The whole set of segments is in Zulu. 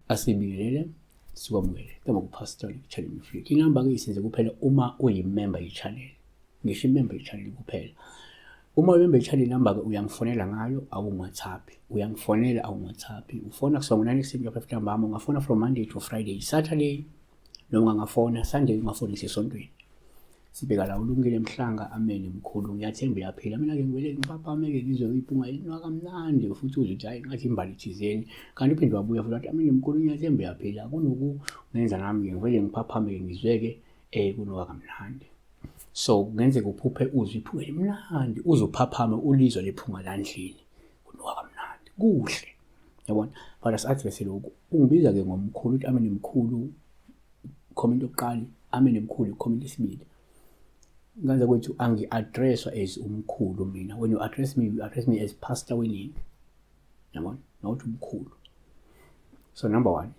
Asibingelele, sikwamukele kama kuPastor Channel Africa. Inamba ke isenze kuphela uma uyimember ye-channel. Ngisho imember ye-channel kuphela. Uma uyimember ye-channel number ke uyangifonela ngayo awungi-WhatsApp. Uyangifonela awungi-WhatsApp. Ufona kusuka ngo-9 ekuseni kuya ntambama, ungafona from Monday to Friday, Saturday noma ungangafona Sunday ungafoni ngisesontweni. Sibheka la uLungile Mhlanga, amen mkhulu, ngiyathemba uyaphila. Mina-ke ngivele ngiphaphame-ke ngizwe iphunga elinwa kamnandi futhi uzwe ukuthi hhayi ngathi imbali thizeni. Kanti uphinde wabuya futhi wathi amen mkhulu, ngiyathemba uyaphila. Kunokungenza nami-ke ngivele ngiphaphame-ke ngizwe-ke kunuka kamnandi. So kungenzeka uphuphe uzwe iphunga elimnandi, uze uphaphame ulizwa lephunga landlini. Kunuka kamnandi, kuhle. Yabona? But asi-address lokhu. Ungibiza-ke ngomkhulu, uthi amen mkhulu, comment yokuqala, amen mkhulu, comment yesibili. Ngenza kwethu angi-addresswa as umkhulu mina. When you address me, you address me as Pastor Winning. Yabona? Not umkhulu. So number one,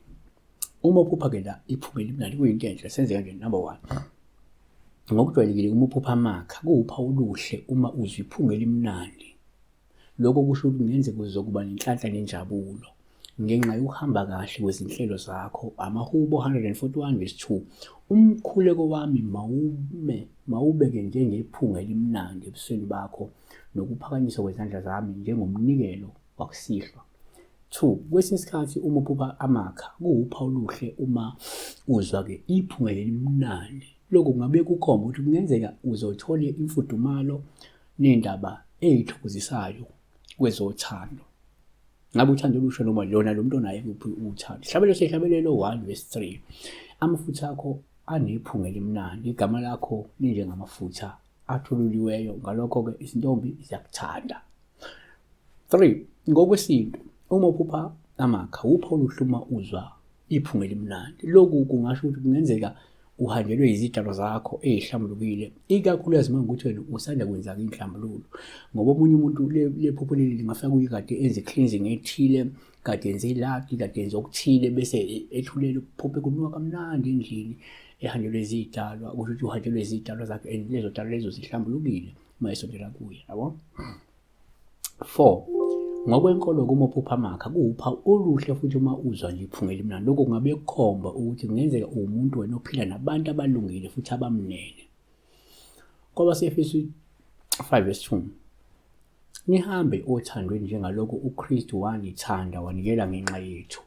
uma uphupha ke la iphunga elimnandi kuyinto enhle, senze kanje number one. Ngokujwayelekile uma uphupha amakha kuwuphawu oluhle uma uzwa iphunga elimnandi. Lokho kusho ukuthi kungenzeka uzokuba nenhlanhla nenjabulo ngenxa yokuhamba kahle kwezinhlelo zakho. Amahubo 141 verse 2. Umkhuleko wami mawume mawubeke njengephunga elimnandi ebusweni bakho nokuphakanyiswa kwezandla zami njengomnikelo wakusihlwa. 2 kwesinye isikhathi uma uphupha amakha kuwuphawu oluhle uma uzwa-ke iphunga elimnandi. Lokhu kungabe kukhomba ukuthi kungenzeka uzothole imfudumalo ney'ndaba ey'thokozisayo kwezothando. Ngabe uthando olusha noma lona lo muntu onaye kuphi uthando. Isihlabelelo sehlabelelo 1 verse 3. Amafutha akho anephunga elimnandi, igama lakho linjengamafutha athululiweyo, ngalokho-ke izintombi ziyakuthanda. 3 ngokwesintu uma uphupha amakha wupha oluhle uma uzwa iphunga elimnandi. Lokhu kungasho ukuthi kungenzeka uhanjelwe izidalo zakho ezihlambulukile, ikakhulukazi uma ukuthi wena usanda kwenza-ke inhlambululo, ngoba omunye umuntu le phupho leli lingafika kuye kade enze cleansing ethile, kade enze iladi, kade enze okuthile, bese ethulele ukuphuphe kunuka kamnandi endlini ehanjelwe izidalwa, kusho ukuthi uhanjelwe izidalwa zakhe and lezo dalwa lezo zihlambulukile uma esondela kuye, yabo. 4 ngokwenkolo kuma uphupha amakha kuwuphawu oluhle futhi uma uzwa nje iphunga elimnandi. Lokho kungabe kukhomba ukuthi kungenzeka uwumuntu wena ophila nabantu abalungile futhi abamnene. Kwabasefesu 5 verse 2 nihambe othandweni njengalokho uKristu wanithanda wanikela ngenxa yethu.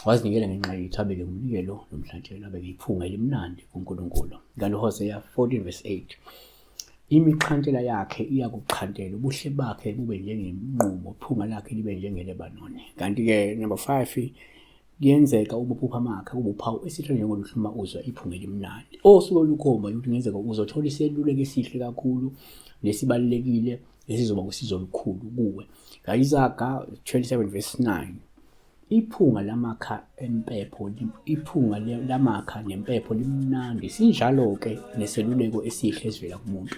Wazinikela ngenxa yethu abeke umnikelo nomhlatshelo abeke iphunga elimnandi kuNkulunkulu. Kanti uHosea 14 verse 8 imixhantela yakhe iyakuxhantela ubuhle bakhe bube njengenqumo iphunga lakhe libe njengelebanoni. Kanti-ke number 5 kuyenzeka uma uphupha amakha kube uphawu esihle njengoluhle uma uzwa iphunga elimnandi osuke olukhomba ukuthi kungenzeka uzothola iseluleko esihle kakhulu nesibalulekile esizoba usizo olukhulu kuwe. Izaga 27 verse 9 Iphunga lamakha empepho iphunga lamakha nempepho limnandi, sinjalo-ke neseluleko esihle esivela kumuntu.